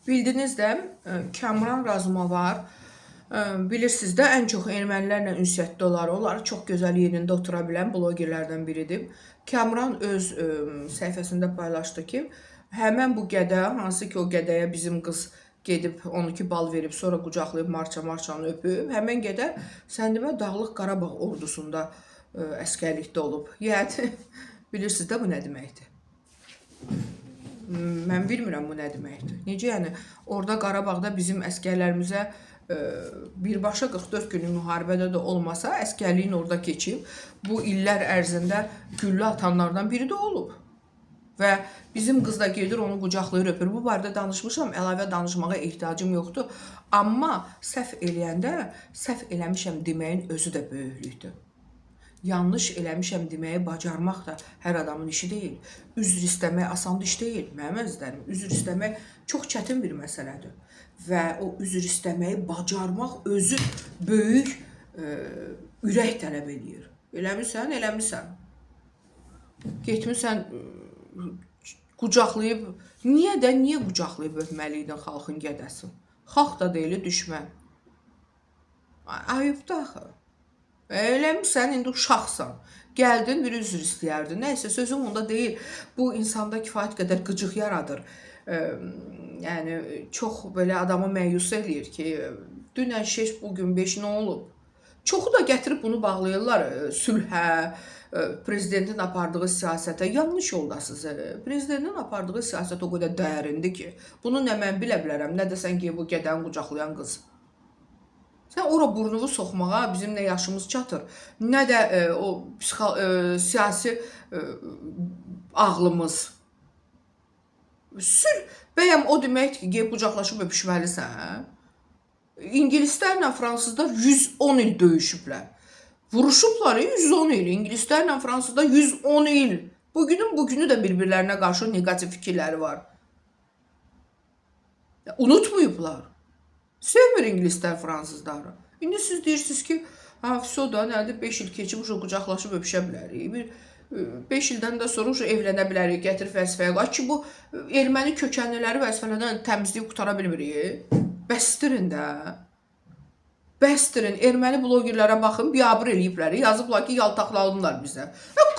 Bildiniz də, Kamran Razumovar, bilirsiniz də, ən çox ermənilərlə ünsiyyətdə olar. Onları çox gözəl yerində otura bilən blogerlərdən biridir. Kamran öz səhifəsində paylaşdı ki, həmən bu gədə, hansı ki o gədəyə bizim qız gedib 12 bal verib, sonra qucaqlayıb marça-marçanı öpüb, həmən gədə sən demə Dağlıq Qarabağ ordusunda əsgərlikdə olub. Yəni bilirsiniz də bu nə deməkdir? Mən bilmirəm bu nə deməkdir. Necə yəni orada Qarabağda bizim əsgərlərimizə birbaşa 44 günlük müharibədə də olmasa, əsgərliyin orada keçib bu illər ərzində güllə atanlardan biri də olub. Və bizim qız da gedir onu qucaqlayır, öpür. Bu barədə danışmışam, əlavə danışmağa ehtiyacım yoxdur. Amma səhv eləyəndə səhv eləmişəm deməyin özü də böyüklükdür. Yanlış eləmişəm deməyi bacarmaq da hər adamın işi deyil. Üzr istəmək asan iş deyil, mənim əzizlərim. Üzr istəmək çox çətin bir məsələdir. Və o üzr istəməyi bacarmaq özü böyük ürək tələb eləyir. Eləmisən, eləmisən. Getmisən qucaqlayıb, niyə də niyə qucaqlayıb öpməli idin xalqın gədəsini? Xalq da deyil, düşmən. Ayıbdır axı. Eləmisən, indi uşaqsan. Gəldin, bir üzr istəyərdin. Nəysə, sözüm onda deyil. Bu insanda kifayət qədər qıcıq yaradır. Yəni çox belə adamı məyus eləyir ki, dünən 6, bu gün 5 nə olub? Çoxu da gətirib bunu bağlayırlar sülhə, prezidentin apardığı siyasətə. Yanlış yoldasınız. Prezidentin apardığı siyasət o qədər dərindir ki, bunu nə mən bilə bilərəm, nə də sən ki bu gədəni qucaqlayan qız. Sən ora burnunu soxmağa bizim nə yaşımız çatır, nə də o siyasi ağlımız. Sülh bəyəm o deməkdir ki, gedib qucaqlaşıb öpüşməlisən. İngilislərlə fransızlar 110 il döyüşüblər. Vuruşublar 110 il. İngilislərlə fransızlar 110 il. Bugünün bugünü də bir-birlərinə qarşı neqativ fikirləri var. Unutmayıblar. Sevmir ingilislər fransızları. İndi siz deyirsiniz ki, ha, vso da nədir, 5 il keçib uşaq qucaqlaşıb öpüşə bilərik. Bir 5 ildən də sonra uşaq evlənə bilərik, gətir vəzifəyə. Ay ki, bu erməni kökənliləri vəzifələrdən təmizləyib qutara bilmirik. Bəsdirin də. Bəsdirin. Erməni blogerlərə baxın, biabır eləyiblər. Yazıblar ki, yaltaqlanırlar bizə.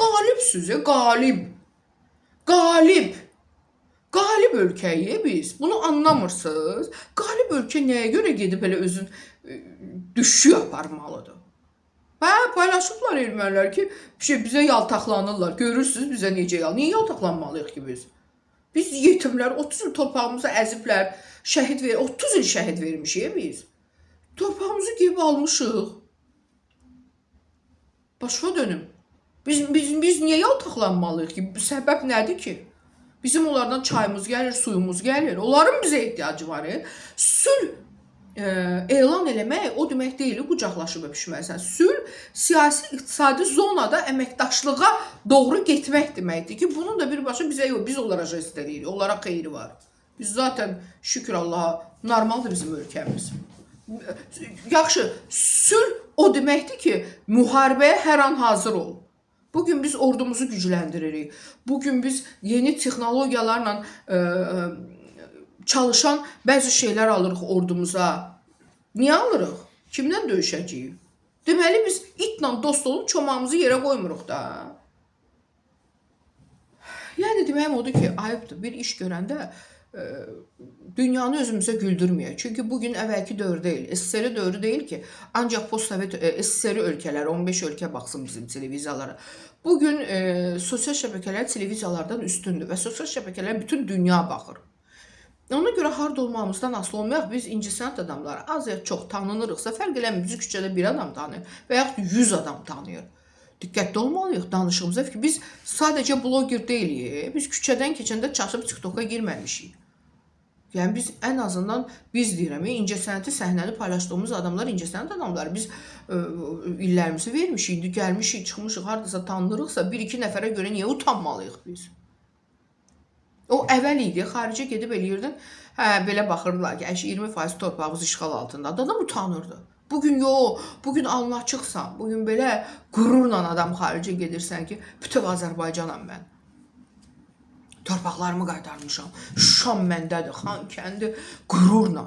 Qalibsiniz, qalib. Qalib. Qalib ölkəyik biz. Bunu anlamırsınız. Qalib ölkə nəyə görə gedib elə özün düşüşü aparmalıdır? Hə, paylaşıblar ermənilər ki, bir şey bizə yaltaqlanırlar. Görürsünüz bizə necə yal. Niyə yaltaqlanmalıyıq ki biz? Biz yetimlər 30 il torpağımızı əziblər, şəhid ver 30 il şəhid vermişik biz. Torpağımızı gedib almışıq. Başa dönüm. Biz niyə yaltaqlanmalıyıq ki? Səbəb nədir ki? Bizim onlardan çayımız gəlir, suyumuz gəlir. Onların bizə ehtiyacı var. Sülh elan eləmək o demək deyil, qucaqlaşıb öpüşməlisən. Sülh siyasi iqtisadi zonada əməkdaşlığa doğru getmək deməkdir ki, bunun da birbaşa bizə yox, biz onlara jest eləyirik, onlara xeyri var. Biz zaten şükür Allaha normaldır bizim ölkəmiz. Yaxşı, sülh o deməkdir ki, müharibəyə hər an hazır ol. Bugün biz ordumuzu gücləndiririk. Bugün biz yeni texnologiyalarla çalışan bəzi şeylər alırıq ordumuza. Niyə alırıq? Kimdən döyüşəcəyik? Deməli biz itlə dost olub çomağımızı yerə qoymuruq da. Yəni deməyim odur ki, ayıbdır. Bir iş görəndə dünyanı özümüzə güldürməyək. Çünki bugün əvvəlki dövr deyil. SSR dövrü deyil ki, ancaq postsovet SSR ölkələri, 15 ölkə baxsın bizim televiziyalara. Bugün sosial şəbəkələr televiziyalardan üstündür və sosial şəbəkələr bütün dünya baxır. Ona görə harda olmağımızdan asılı olmayaq, biz incəsənət adamları az ya çox tanınırıqsa, fərq eləmir, bizi küçədə bir adam tanıyır və yaxud 100 adam tanıyır. Diqqətli olmalıyıq danışığımıza ki, biz sadəcə bloger deyilik. Biz küçədən keçəndə çaşıb TikToka girməmişik. Yəni biz ən azından biz deyirəm, incəsənəti səhnəni paylaşdığımız adamlar incəsənət adamları. Biz illərimizi vermişik, indi gəlmişik, çıxmışıq, hardasa tanınırıqsa, bir-iki nəfərə görə niyə utanmalıyıq biz? O əvvəl idi, xaricə gedib eləyirdin. Hə, belə baxırdılar ki, əşi 20% torpağımız işğal altındadır. Adam utanırdı. Bugün yox, bugün alnı açıqsan, bugün belə qürurla adam xaricə gedirsən ki, bütöv Azərbaycanam mən. Torpaqlarımı qaytarmışam. Şuşam məndədir, Xankəndi qürurla.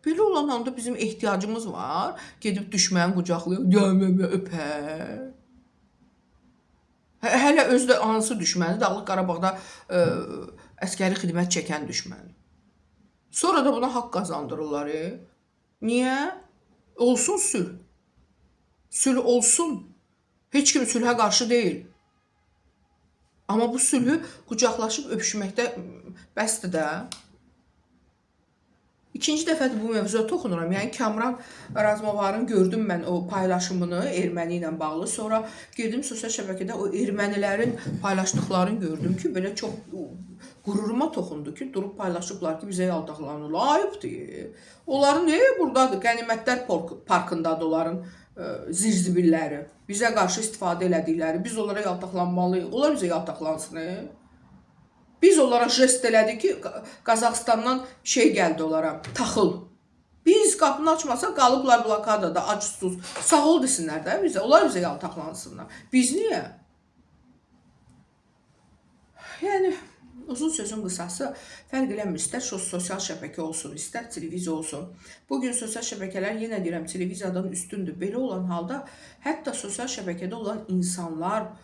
Belə olan anda bizim ehtiyacımız var. Gedib düşməni qucaqlayaq, gəl öpək. Hələ özü də hansı düşməni? Dağlıq Qarabağda əskəri xidmət çəkən düşməni. Sonra da buna haqq qazandırırlar. Niyə? Olsun sülh. Sülh olsun. Heç kim sülhə qarşı deyil. Amma bu sülhü qucaqlaşıb öpüşməkdə bəsdir də. İkinci dəfədir bu mövzuya toxunuram. Yəni Kamran Razmavarın gördüm mən o paylaşımını erməni ilə bağlı. Sonra girdim sosial şəbəkədə o ermənilərin paylaşdıqlarını gördüm ki, belə çox qüruruma toxundu ki, durub paylaşıblar ki, bizə yaltaqlanırlar. Ayıbdır. Onların burdadır, qənimətlər parkındadır onların zirzibilləri. Bizə qarşı istifadə elədikləri. Biz onlara yaltaqlanmalıyıq. Onlar bizə yaltaqlansın. Biz onlara jest elədik ki, Qazaxıstandan şey gəldi onlara, taxıl. Biz qapını açmasaq qalıblar blokadada, ac susuz. Sağ ol desinlər də bizə, onlar bizə yaltaqlansınlar. Biz niyə? Yəni uzun sözün qısası, fərq eləmir, istər sosial şəbəkə olsun, istər televiziya olsun. Bugün sosial şəbəkələr, yenə deyirəm, televiziyadan üstündür. Belə olan halda hətta sosial şəbəkədə olan insanlar,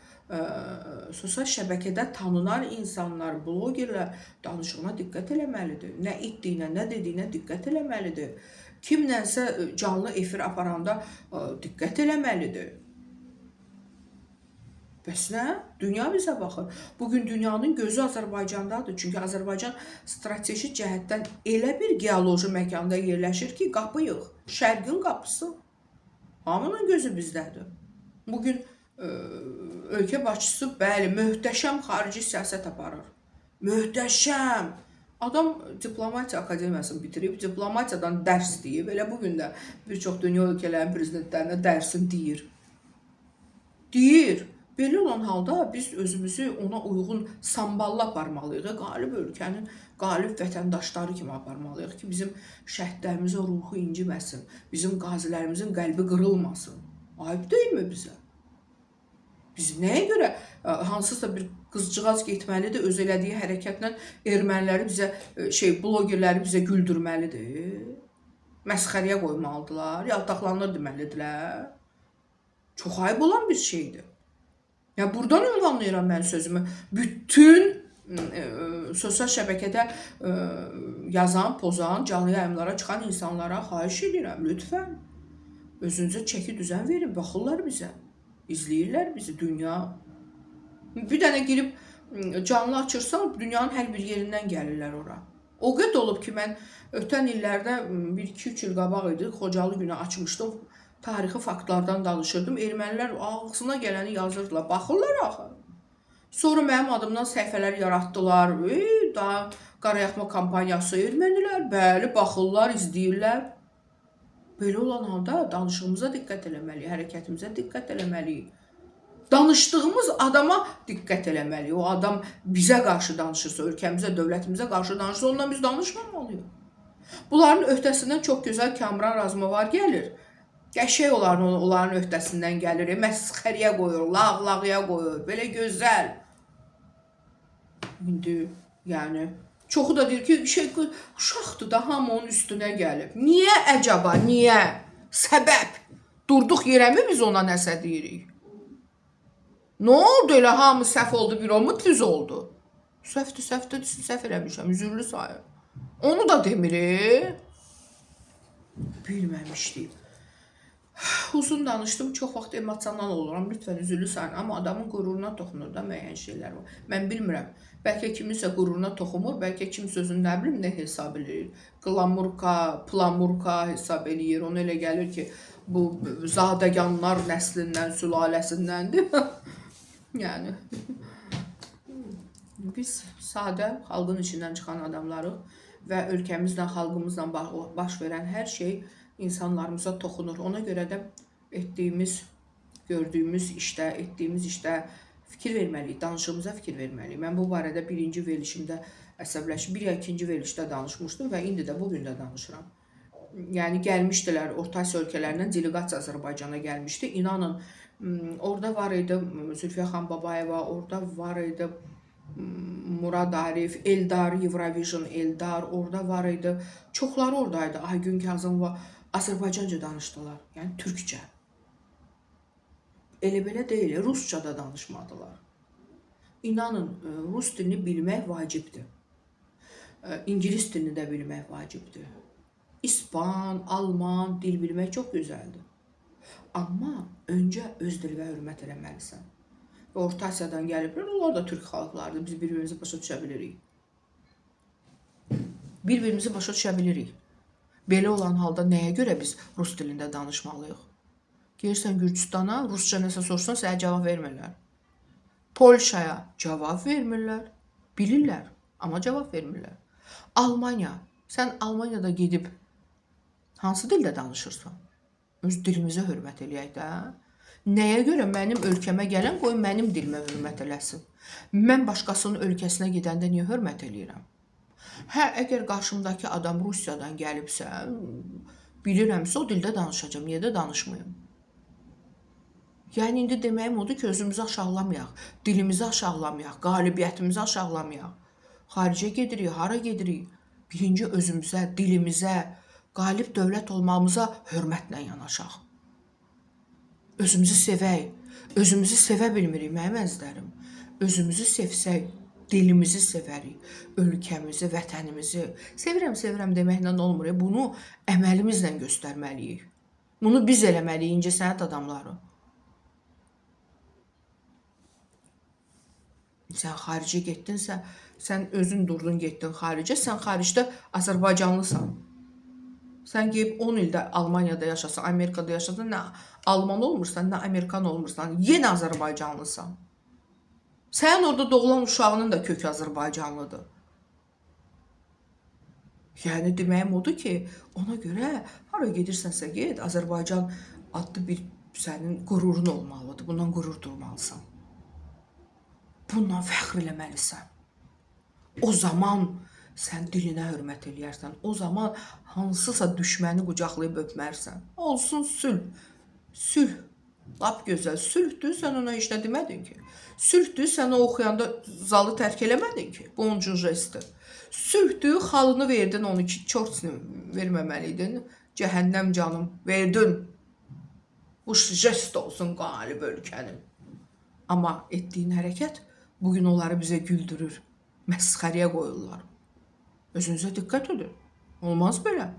sosial şəbəkədə tanınan insanlar, blogerlər danışığına diqqət eləməlidir. Nə etdiyinə, nə dediyinə diqqət eləməlidir. Kimlənsə canlı efir aparanda diqqət eləməlidir. Bəs nə? Dünya bizə baxır. Bugün dünyanın gözü Azərbaycandadır. Çünki Azərbaycan strateji cəhətdən elə bir geoloji məkanda yerləşir ki, qapıyıq. Şərqin qapısı. Hamının gözü bizdədir. Bugün ölkə başçısı, bəli, möhtəşəm xarici siyasət aparır. Möhtəşəm. Adam diplomatiya akademiyasını bitirib, diplomatiyadan dərs deyib. Elə bugün də bir çox dünya ölkələrinin prezidentlərinə dərsini deyir. Deyir. Belə olan halda biz özümüzü ona uyğun samballı aparmalıyıq. Qalib ölkənin qalib vətəndaşları kimi aparmalıyıq ki, bizim şəhidlərimizin ruhu inciməsin, bizim qazilərimizin qəlbi qırılmasın. Ayıb deyilmi bizə? Biz nəyə görə hansısa bir qızcığaz getməlidir, öz elədiyi hərəkətlə erməniləri bizə, blogerləri bizə güldürməlidir? Məsxərəyə qoymalıdırlar, yaltaqlanır deməlidirlər. Çox ayıb olan bir şeydir. Ya buradan ünvanlayıram mən sözümü. Bütün sosial şəbəkədə yazan, pozan, canlı yayımlara çıxan insanlara xahiş edirəm, lütfən. Özünüzə çəki düzən verin, baxırlar bizə. İzləyirlər bizi, dünya. Bir dənə girib canlı açırsan, dünyanın hər bir yerindən gəlirlər ora. O qədər olub ki, mən ötən illərdə 1-2-3 il qabaq idi, Xocalı günü açmışdım. Tarixi faktlardan danışırdım. Ermənilər ağzına gələni yazırdılar. Baxırlar axı. Sonra mənim adımdan səhifələr yaratdılar. Daha qarayaqma kampaniyası ermənilər. Bəli, baxırlar, izləyirlər. Belə olan halda danışığımıza diqqət eləməliyik, hərəkətimizə diqqət eləməliyik. Danışdığımız adama diqqət eləməliyik. O adam bizə qarşı danışırsa, ölkəmizə, dövlətimizə qarşı danışırsa, ondan biz danışmamalıyıq. Bunların öhdəsindən çox gözəl Kamran Razmavar gəlir. Qəşəng onların öhdəsindən gəlir, məsxəriyə qoyur, lağlağıya qoyur, belə gözəl. İndi, yəni, çoxu da deyir ki, uşaqdır da, hamı onun üstünə gəlib. Niyə əcaba, niyə? Səbəb? Durduq yerəmi biz ona nəsə deyirik? Nə oldu elə, hamı səhv oldu, bir olmu, düz oldu. Səhvdir, səhvdir, səhv eləmişəm, üzürlü sayı. Onu da demirik. Bilməmişdik. Uzun danışdım, çox vaxt emosional oluram, lütfən üzürlü sayın, amma adamın qüruruna toxunur da müəyyən şeylər var. Mən bilmirəm, bəlkə kiminsə qüruruna toxunmur, bəlkə kimsə özünü nə bilim nə hesab eləyir. Qlamurka, plamurka hesab eləyir, ona elə gəlir ki, bu zadəganlar nəslindən, sülaləsindəndir. Yəni, biz sadə xalqın içindən çıxan adamlarıq və ölkəmizlə, xalqımızla baş verən hər şey insanlarımıza toxunur. Ona görə də etdiyimiz, gördüyümüz işdə, etdiyimiz işdə fikir verməliyik, danışığımıza fikir verməliyik. Mən bu barədə birinci verilişimdə əsəbləşib, bir ya ikinci verilişdə danışmışdım və indi də bugün də danışıram. Yəni gəlmişdilər Orta Asiya ölkələrindən delegasiya Azərbaycana gəlmişdi. İnanın, orada var idi Zülfiyə xan Babayeva, orada var idi Murad Arif, Eldar, Eurovision Eldar orada var idi. Çoxları oradaydı. Aygün Kazımova Azərbaycanca danışdılar. Yəni türkcə. Elə belə deyil, rusca da danışmadılar. İnanın, rus dilini bilmək vacibdir. İngilis dilini də bilmək vacibdir. İspan, alman dil bilmək çox gözəldir. Amma öncə öz dilinə hörmət eləməlisən. Və Orta Asiyadan gəliblər, onlar da türk xalqlarıdır. Biz bir-birimizi başa düşə bilirik. Bir-birimizi başa düşə bilirik. Belə olan halda nəyə görə biz rus dilində danışmalıyıq? Gəlirsən Gürcüstana, rusca nəsə soruşsan, sənə cavab vermirlər. Polşaya cavab vermirlər. Bilirlər, amma cavab vermirlər. Almaniya, sən Almaniyada gedib hansı dildə danışırsan? Öz dilimizə hörmət eləyək də. Nəyə görə mənim ölkəmə gələn qoy mənim dilimə hörmət eləsin? Mən başqasının ölkəsinə gedəndə niyə hörmət eləyirəm? Hə, əgər qarşımdakı adam Rusiyadan gəlibsə, bilirəmsə o dildə danışacağam, niyə də danışmayım? Yəni indi deməyim odur ki, özümüzü aşağılamayaq, dilimizi aşağılamayaq, qalibiyyətimizi aşağılamayaq. Xaricə gedirik, hara gedirik? Birinci özümüzə, dilimizə, qalib dövlət olmağımıza hörmətlə yanaşaq. Özümüzü sevək. Özümüzü sevə bilmirik, mənim əzizlərim. Özümüzü sevsək, dilimizi sevərik, ölkəmizi, vətənimizi. Sevirəm, sevirəm deməklə olmur. Bunu əməlimizlə göstərməliyik. Bunu biz eləməliyik, incəsənət adamları. Sən xaricə getdinsə, sən özün durdun, getdin xaricə, sən xaricdə Azərbaycanlısan. Sən gedib 10 ildə Almaniyada yaşasan, Amerikada yaşasan, nə Alman olmursan, nə Amerikan olmursan, yenə Azərbaycanlısan. Sənin orada doğulan uşağının da kökü Azərbaycanlıdır. Yəni deməyim odur ki, ona görə hara gedirsənsə get, Azərbaycan adlı bir sənin qürurun olmalıdır. Bundan qürur duymalısan. Bundan fəxr eləməlisən. O zaman sən dilinə hörmət eləyərsən. O zaman hansısa düşməni qucaqlayıb öpmərsən. Olsun sülh. Sülh. Lap gözəl. Sülhdür, sən ona heç nə demədin ki. Sülhdür, sən o oxuyanda zalı tərk eləmədin ki. Bu onun üçün jestdir. Sülhdür, xalını verdin onu ki, çortsunu verməməliydin. Cəhənnəm canım, verdin. Bu jest olsun qalib ölkənin. Amma etdiyin hərəkət bugün onları bizə güldürür. Məsxərəyə qoyurlar. Özünüzə diqqət edin. Olmaz belə.